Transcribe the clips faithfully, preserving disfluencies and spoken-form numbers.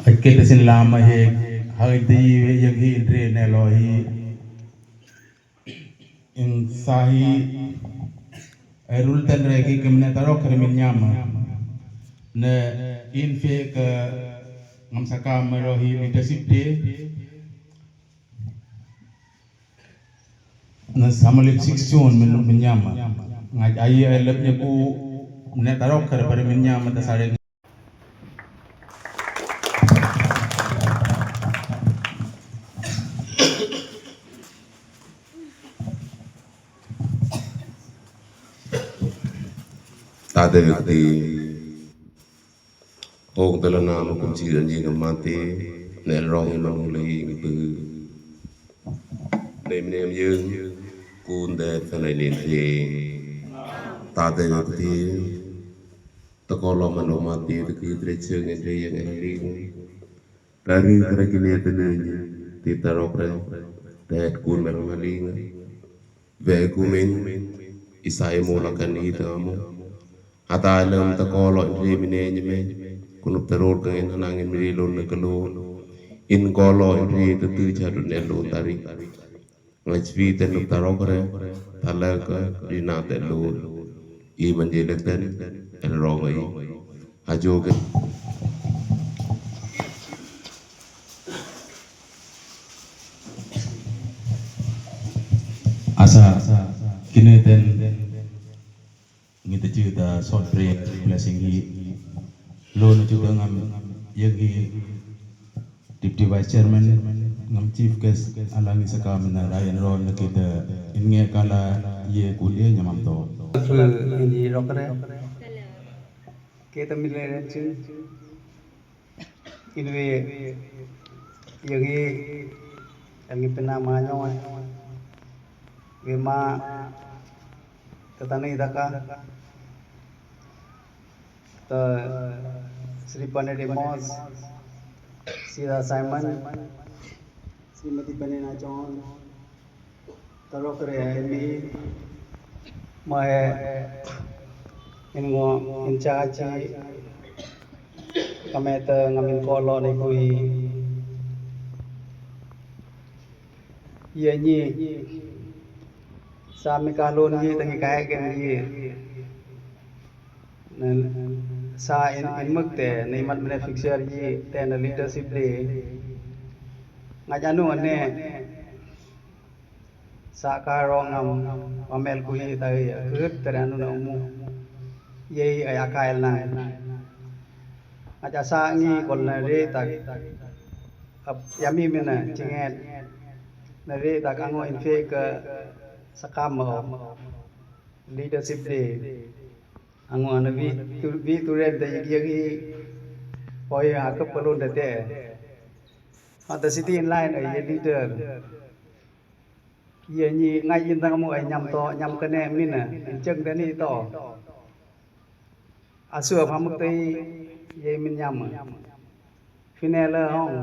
Kete sin lama he, hau inte i ve yang hi intre ne lo hi. Insahi, e rul ten re ke kemne tarok re min nyama. Ne in fe ke ngam sakam lo hi leadership day. Na samalik sixty-one min, min nyama. Ngai ai ai lep nyeku ne tarok kare pare min nyama ta sare. Tade ti. Hong tala nama kum si dan jing mate, ne rong i manu le i ngi tu. Ne mi ne mi jing, kun de fana i nin te. Tate yo kuti, takolo manu mate, te ki tre cheng e tre yang e ling. Tari kara kine te ne ni, ti tarok re, te kun merong ling. Ve kumin, isa e mo lakan i tamu. Ata lem ta kolo inri mine nyime, kunup taror kangin hanangin miri lon na kalon. In kolo inri ta tu chadu ne lon tari. Ngach vi ten nup tarok re, talaka rina te lon. I manjilek ten, el rong ai. Ajo ke. Asa, kine ten. Ngita chu ta short prayer blessing hi. Lo na chu ta ngam yagi Deputy Vice Chairman ngam Chief Guest alang isa ka mina Ryan Ron na kita inge kala ye kul ye nyamam to. Ini rokre. Kita mile ren chu. Inve, yagi, yagi pena ma nyong, ve ma, tatani daka, ta Sri Panedi Mos, Sida Simon, Srimati Panena John, Tarok re ai mi ma he in ngo in charge kame ta ngam in kolo ni kui. Ye ni sa mi kalon ni ta ngi kai ken ni. Sa in, in muk te ni mat mene fixture ni te na leadership day. Nga janu ne. Sa ka rong am, amel kuhi tai, kut teran nu na umu. Yei ai akail nang. Aja sa ngi kol na re tak. Ap yami mina chinget. Na re tak ango in fe ke sakam mo. Leadership day. Ango na vi tu, vi tu ren te yagi yagi. Oi, akap palun te te. Ata city in line ai leader. Ye ni ngai in tang mu ai nyam to, nyam kane mina, in cheng tani to. Asu a phamuk tei, ye min nyam. Fine la hong.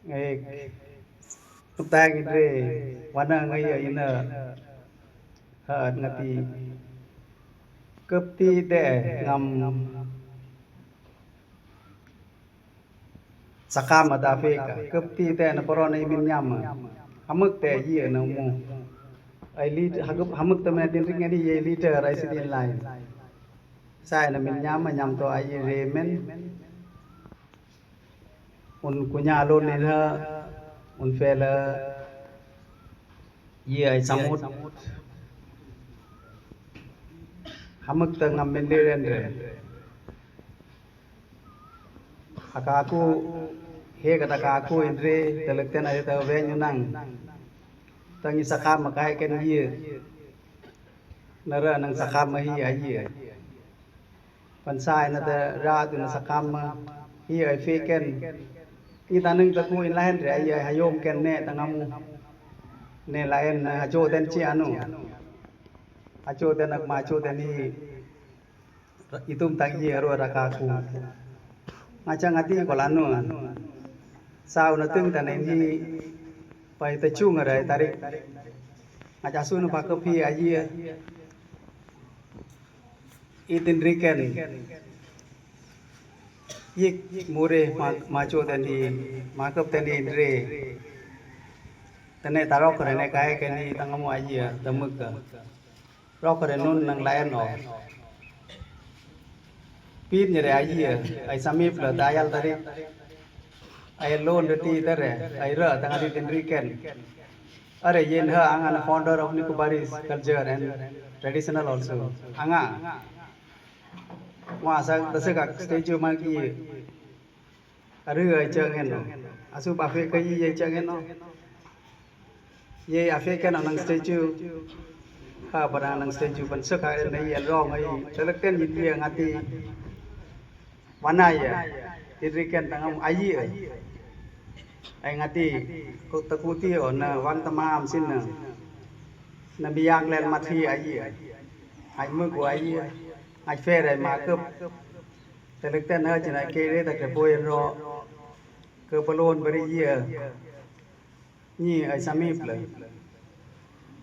Ngai, tang re, wana ngai ya ina. Ha, ngati. Kapti te, ngam. Sakam a ta feka, kapti te na poro na imin nyama. Hamuk te yi na umu. Ai lead, hagup, hamuk te mena tin ring ani ye leader ai sidin lai. Sa na min nyama nyam to ai remen. Un kunya lo ni ha, un fela yi ai samut. Hamuk te ngam min le ren ren. Akaku, he kata akaku inre, telek ten ai ta venyu nang. Tangi sakam makai ken yi. Nara nang sakam mahi ayi. Pansai na ta ratu na sakam mahi ai feken. Ita nang taku in lahen re ayi ai hayom ken ne tangamu. Ne lahen na hajo ten chi anu. Hajo ten ak ma hajo ten hi. Itum tang yi aru rakaku. Ngacha ngati kolanu. Sau na tung tane ni pai ta chung arai tarik. Ngacha su na pakapi ayi. Itin riken. Iyik, mure, ma, macho tani, makap tani, re. Tani ta rokre ne kai kani tangamu ayi, tamuk. Rokre nun nang layan o. Pit nyere ayi, ai samip la ta ayal tari. Ai lon reti tare, ai ra tangari tinri ken. Are yen ha anga na founder of Nicobarese culture and traditional also. Anga. Wa sa, da sa ka statue ma ki. Aru ai chang eno. Asu pa fe ka yi ai chang eno. Ye afe ken nang statue. Ha, para nang statue pan saka nai along ai. Talak ten yin ye ngati. Wana ye. Iri ken tangam ayi ai. Ai ngati. Ko takuti o na wang tamam sin na. Na biang lel mati ayi ai. Ai mu ko ayi ai. Ai fe ai makup. Talak ten ha jina kere ta ke poin ro. Ke palon bari ye. Ni ai samip la.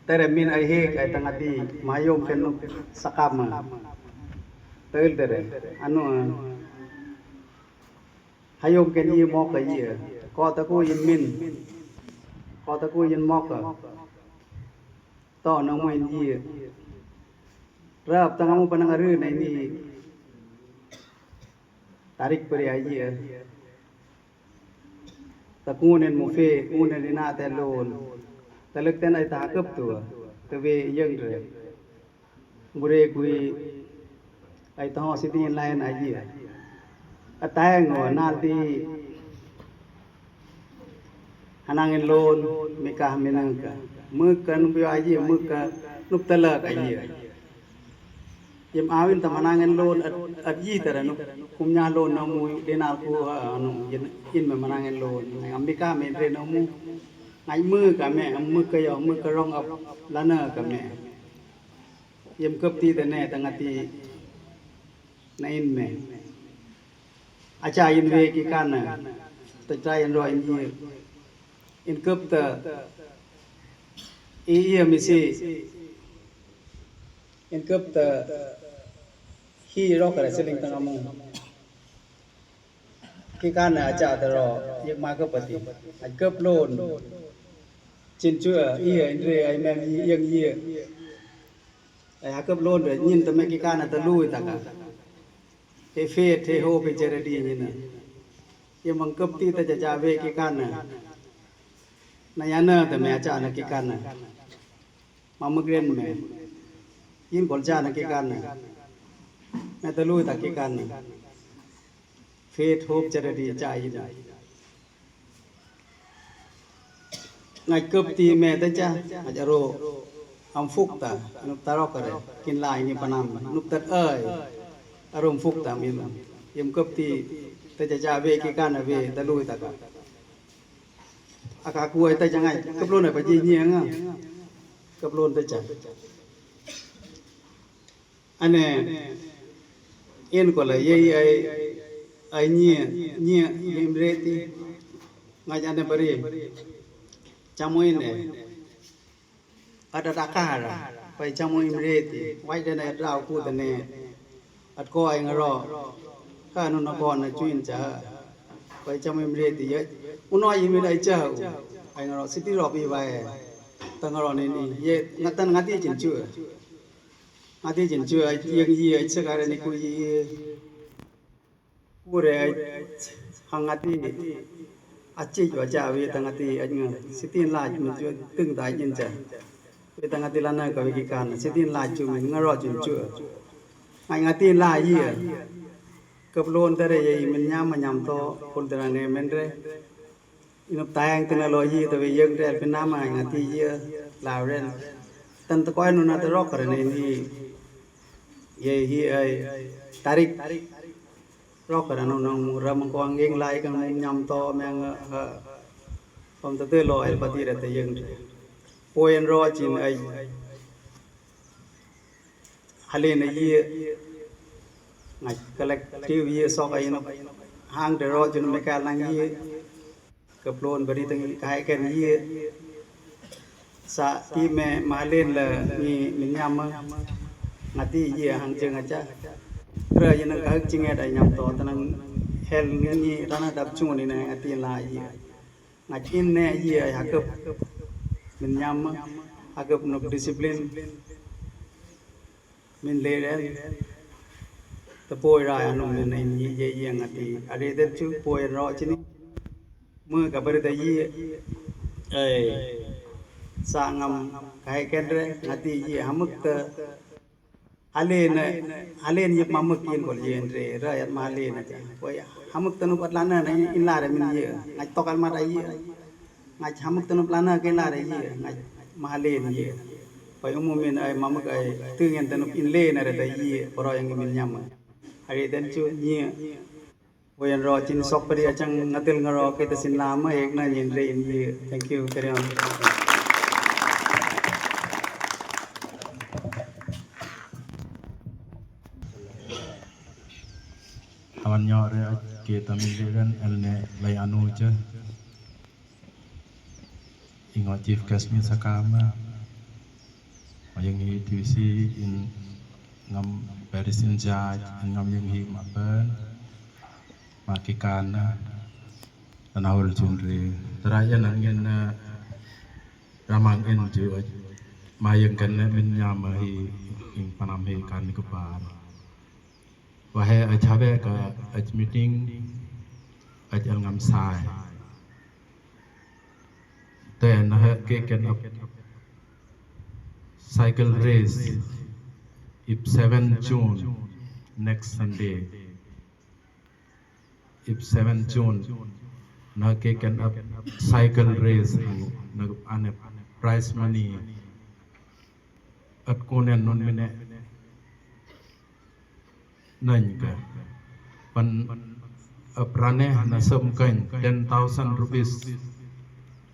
Tere min ai hek ai tangati mayom ken nuk sakama. Tel tere. Anu, a, hayom ken i mok ai. Ko ta ku yin min. Ko ta ku yin mok a. To nang mo yin i. Rap tangamu panang aru na ini. Tarik pari ai. Takunen mo fe, kunen ina ta lon. Talak ten ai takap tu, ta ve yang re. Bure kui, ai taho sitin lain ayi. Atayang o, nalti. Hanangin lon, mika minangka. Muka nupi ayi, muka nup talak ayi. Yem awin ta manangen lon at, at yi tara nuk, kumnya lon namu, dena ku, ha, anu, yin, yin me manangen lon. Amika me re namu. Ngai muka me, muka yo, muka rong ap, lana ka me. Yem kap ti tane, tangati, na in me. Acha yin ve ki kana, ta cha yin ro yin yi. In kap ta, i, i, mi si. In kap ta hi ro kara siling tangamu. Ki kana acha ta ro, yek ma kap ati. Ai kap lon. Chin chu a, i a, in re, ai mem i, yang i. Ai a kap lon re, nyin ta me ki kana ta lui ta ka. He fe, he ho, he jere di nyin a. Ye mang kap ti ta ja ja ve ki kana. Na yana ta me acha na ki kana. Mamagren me. Yin kol cha na ki kana. Me ta lui ta ki kana. Faith Hope Charity cha ina. Ngai kap ti me ta cha, ngai aro. Am fuk ta, nup ta ro kare, kin lai ni panam, nup ta ai. Aro am fuk ta mi. Yem kap ti, ta cha cha ve ki kana ve, ta lui ta ka. Aka kuai ta cha ngai, kap lon ai pa ji ni nga. Kap lon ta cha. Ane, en kola, ye, ai, ai, nie, nie, imreti, ngai ane bari, chamoin e, ada dakara, pai chamoin imreti, wai dene ada aku dene, at ko ai ngaro, kanu na ko na chuin cha, pai chamoin imreti, ye, uno ai imin ai cha, ai ngaro, siti ro pi bai, tangaro ni ni, ye, ngatan ngati chin chu. Ngati chin chu ai tiang i ai chakara ni ku i. Kure ai hang ngati. Achi chu acha ve ta ngati ai nga. Sitin la chu mi chu ting ta in cha. Ve ta ngati lana ka ve ki kana. Sitin la chu mi ngaro chin chu. Ngai ngati la i. Kap lon tare ye i min nyam ma nyam to. Kul tara ne men re. Inup tayang tina lo yi ta ve yeng rel pinama ngati yi la ren. Tan ta koi nuna ta rok kare ne ni. Ye hi ai tarik. Rok kare nuna mu ram ko ang yeng lai kang mu nyam to meng ha. Pom ta te lo el pati re ta yeng. Poen ro chin ai. Halen a yi. Ngai kalek tiu yi sok ai no. Hang de ro chin me ka lang yi. Kaplon bari tang kai ken yi. Sa ti me malen la ni minyam. Ngati yi hang jeng aja. Kra yi nang kahak jinget ai nyam to tanang Hel ngi rana dap chun ina ati la i. Ngach in ne i hakap min nyam, hakap nuk discipline min leren. Ta poi ra ya nuk min in i i ngati. Are det chu poi ro chini. Mui ka bari ta i, eh, sa ngam ka heken re ngati i hamuk ta halen, halen i mamuk in kol i en re ra yat ma halen a ja. Poi hamuk ta nup at lana na in la re min i ngach tokal ma ta i. Ngach hamuk ta nup lana ke la re i ngach ma halen i. Poi umu min ai mamuk ai tingen ta nup in le na re ta i poro yang min nyam. Are den chu i. Wayan ro chin sok pari achang ngatil nga ro kita sin lama ek na nyin re in i. Thank you, carry on. Awan nyo re kita min le ren el ne lai anu cha. Ingo chief guest mi sakama. Mayang hi tuisi in ngam Paris in judge in ngam yang hi mapen. Makikana. Tanahul chunri. Tara yan an ngin na ramang in ju mayang kan na min nyama hi in panam hi kan ni kupar. Wahe a chave ka a meeting a ngam sai. Then ha ke ken ap cycle race ip seven June next Sunday. Ip seven June na ke ken ap cycle race na ane prize money at kunen nun mine. Nangka. Pan ap rane na sem kain ten thousand rupees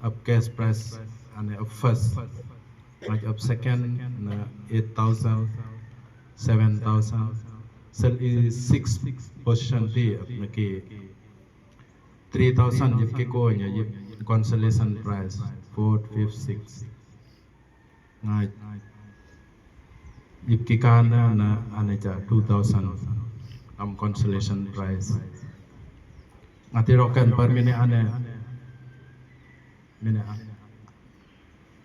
ap cash prize ane ap first. Ngai ap second na eight thousand, seven thousand. Sel i six position ti ap na ki three thousand yip ki ko nya yip consolation prize fourth, fifth, sixth. Ngai. Ip ki kana na ane cha two thousand am consolation prize. Ngati roken par mine ane. Mine ane.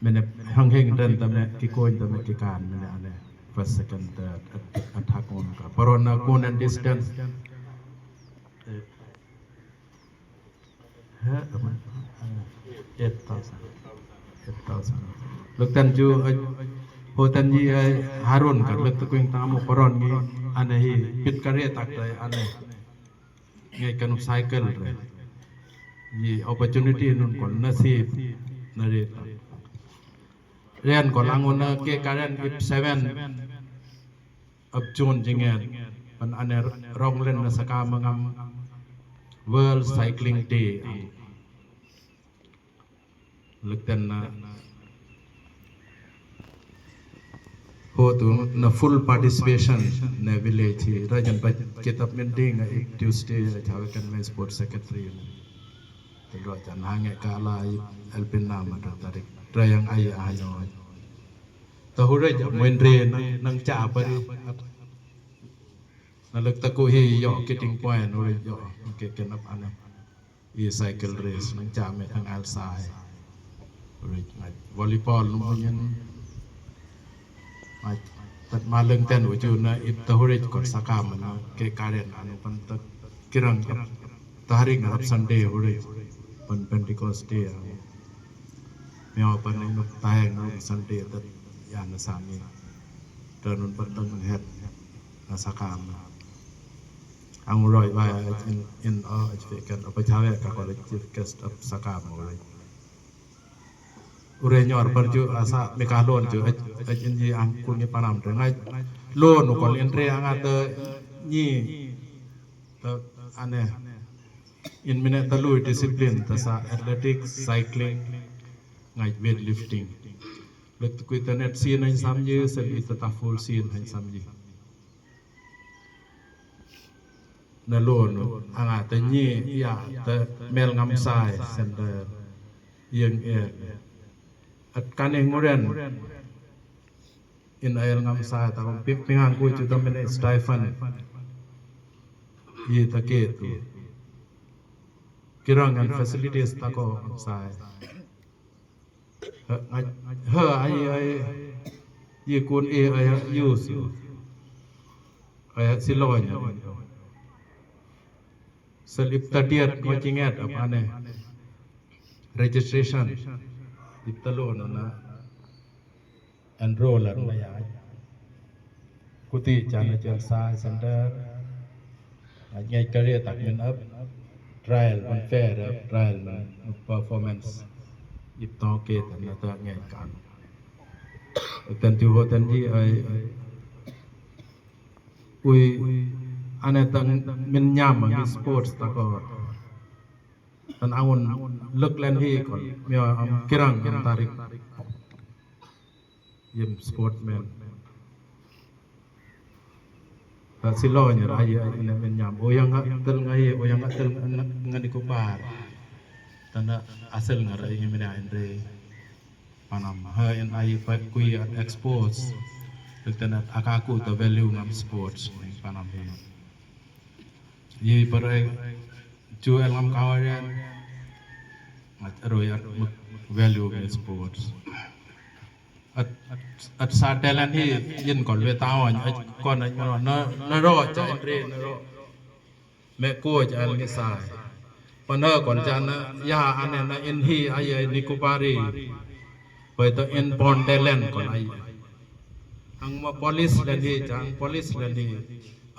Mine hang heng den tame ki koin tame ki kan mine ane. First, second, third, at, at hakon ka. Paron na kun and distance. Eh, Eight thousand. Eight thousand. Luktan ju, eh, hotan ji, eh, Harun ka lukta kuing tamu paron ngi ane hi pit kare tak tai ane. Ngai kanu cycle re. Ji opportunity nun kol nasib na re ta. Rian kol angun na ke karen ip seven. Ap June jingen pan ane ronglen na sakam ngam World Cycling Day. Lukten na hotu na full participation na village hi rajan ba kitab mending a Tuesday a chawe kan me sport secretary. Telo jan hange kala i alpin nama tarik rayang ai a hanyo. Tahurej, muen re nang, nang cha pari. Na lek taku hi yo kiting point, hurej yo, ke kenap ane. I cycle race, nang cha me thang alsai. Hurej ngai volleyball nu munyin. Ngai tat maleng ten uju na ip tahurej kol sakam na ke karen anu pan tat kirang ap taharing arap Sunday hurej pan Pentecost Day anu. Meo pan inuk taheng nung Sunday tat yana sami. Tanun patang het na sakam. Ang uroi ba in, in o, ach fekan apa chawe ka kol chief guest ap sakam uroi. Uroi nyor par ju asa mekalon ju ach, ach in ji ang kuni panam de ngai. Lon u kol in re ang ata ni ta ane. In mine ta lui discipline ta sa athletics, cycling, ngai weightlifting. Lek tukui ta net sin hain samji, sel ita ta full sin hain samji. Na lon u, anga ta ni, ya, ta mel ngam sai, sender, yang er. At kane nguren, in ayel ngam sai, ta kong pip pingang ku ju ta mene stipend. Ye ta ketu. Kirang an facilities tako sai. Ha, ha, ai, ai, i kun i, ai, use. Ai, silonya. Sel iptatiat ngo cinget apane. Registration. Iptalo na na. Enroll an maya. Kuti chana chelsai center. Ngai career tak min ap. Trial man fair ap. Trial man performance. Ipto ke tan na ta ngai kan. Tan tu ho tan di ai. Ui, ane tan min nyam ngi sports tako. Tan angun luk len hi kon, mia am kirang am tarik. Yem sportman. Ta silo nyar ai, ai, ina men nyam. Oyang ha tel ngai, oyang ha tel nga, nga Nicobar. Tana asel ngar ai, ina men ai re. Panam ha in ai pa kui at expose. Tel tana akaku ta value ngam sports. Panam hi. Ye parai jual ngam kawayan. Ngat aroi at value ngam sports. At, at, at sa talent hi yin kol ve tawan, at kon at na, na ro, cha in re, na ro. Me ko cha al ngi sai. Pana kon cha na, ya ane na in hi ai ai Nicobar i. Pai to in born talent kon ai. Ang ma police len hi, cha ang police len hi.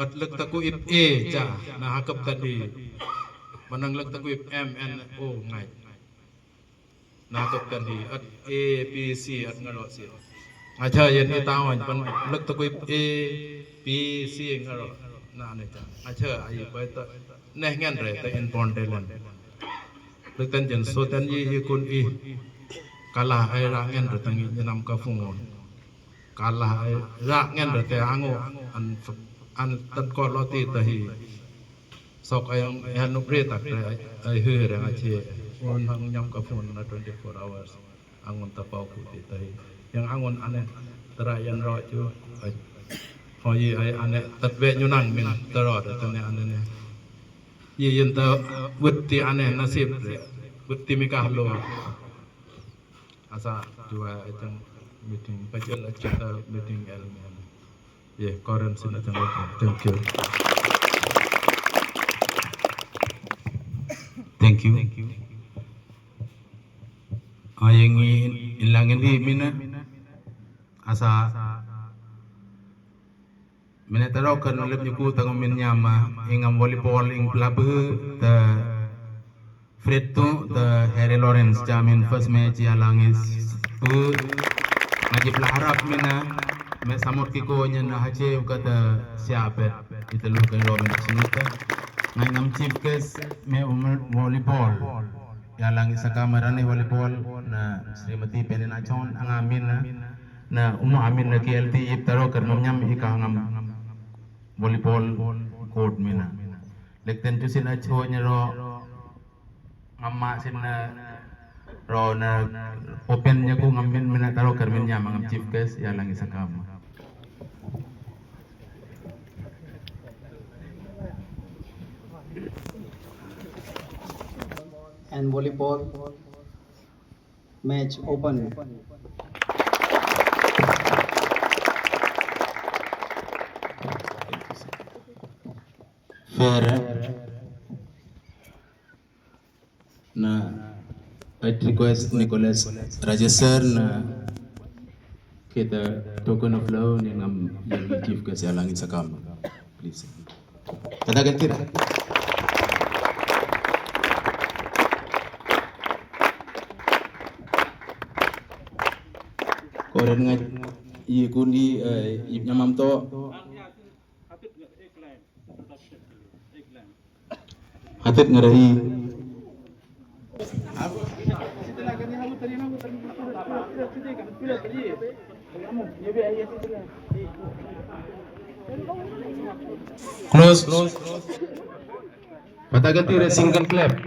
At lek ta ku ip e cha, na hakap ta di. Manang lek ta ku ip M N O ngai. Na kap kan hi at A, B, C at ngalo si. Ngacha yen hi tawan pan lek ta kui A, B, C ngalo. Na ne ta. Ngacha ai pai ta. Neh ngen re ta in born talent. Lek tan jen so tan i i kun i. Kala ai ra ngen re ta ngi nam ka fungon. Kala ai ra ngen re te ango an, an tat ko lo ti ta hi. Sok ai ang, ai ang nupre tak re ai, ai hu re nga che. Un hang nyam ka phone na twenty-four hours. Angun ta pau ku ti ta hi. Yang angun ane tara yan ro chu. Ai. Ho yi ai ane tat ve nyu nang min tara ro ta ne ane ne. Yi yin ta wut ti ane nasip re. Wut ti mi ka lo. Asa, juwa, I think, meeting, pachal, achata, meeting, el, men. Ye, current sin, I think, okay. Thank you. Thank you. Ayang i, ilangin di mina. Asa. Minit taro kan lep nyuku tangum min nyama, ing am volleyball, ing club hu, ta Fred tu, ta Harry Lawrence, jamin first match ya langis pu, ngaji pla harap mina, me samot ki ko nyan na hache uka ta siape, ita lu kan lo min sinita. Ngai nam chief guest, me umur volleyball. Ya langis saka marane volleyball, na Srimati Penina Chon, ang amin na, Na umu amin na K L T ip taro kar ngam nyam i ka ngam volleyball court mina. Lekten tusin acho nyaro ngam ma sin na ro na open nyaku ngam min mina taro kar min nyam ngam chief guest ya lang isa kam. And volleyball. Match open. Fair. Na, I'd request Nicholas Rajesh sir na kita token of love ni ngam yang chief guest ya lang isa kam. Please. Patagal tira. Koren nga i kun i, eh, i nyamam to. Hatit ngarahi. Close. Patagal tira single clap.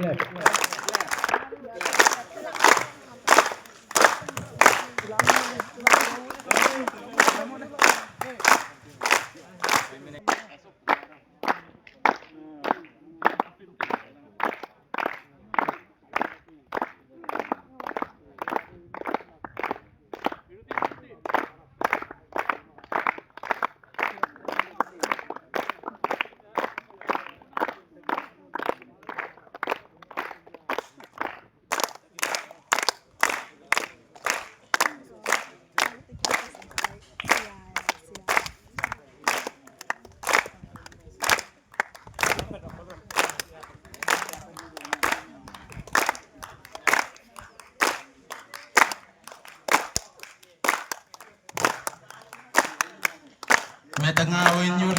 Tangau Inyul.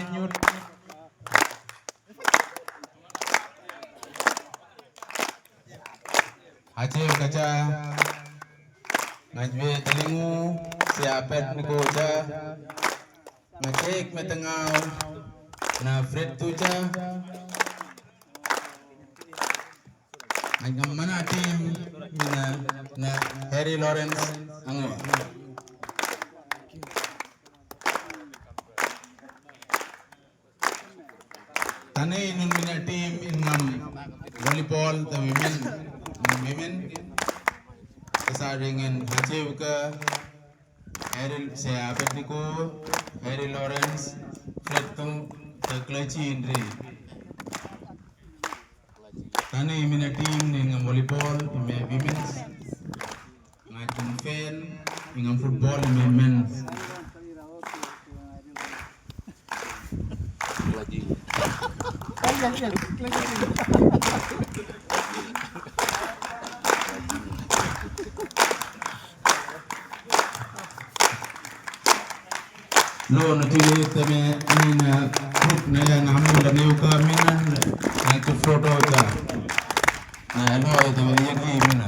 Hachew Kacha. Ngajwe Talingu, Sia Pet Nikocha. Ngajek Metangau, na Fred Tucha. Ngaj ngam mana team, na, na Harry Lawrence Ango. Tani inun mina team in ngam volleyball, the women, women. Kasa ringen Hachew ka, Harry, Sia Pet Niko, Harry Lawrence, Fred Tung, the Klachi Inri. Tani mina team in ngam volleyball, in me women's. Ngai kum fan, in ngam football, in me men's. Lo na tile teme nina kuk na ya na hamu la neu ka mina na tu photo ta. Na lo ya teme ya ki mina.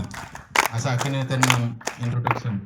Asa kine ten nam introduction.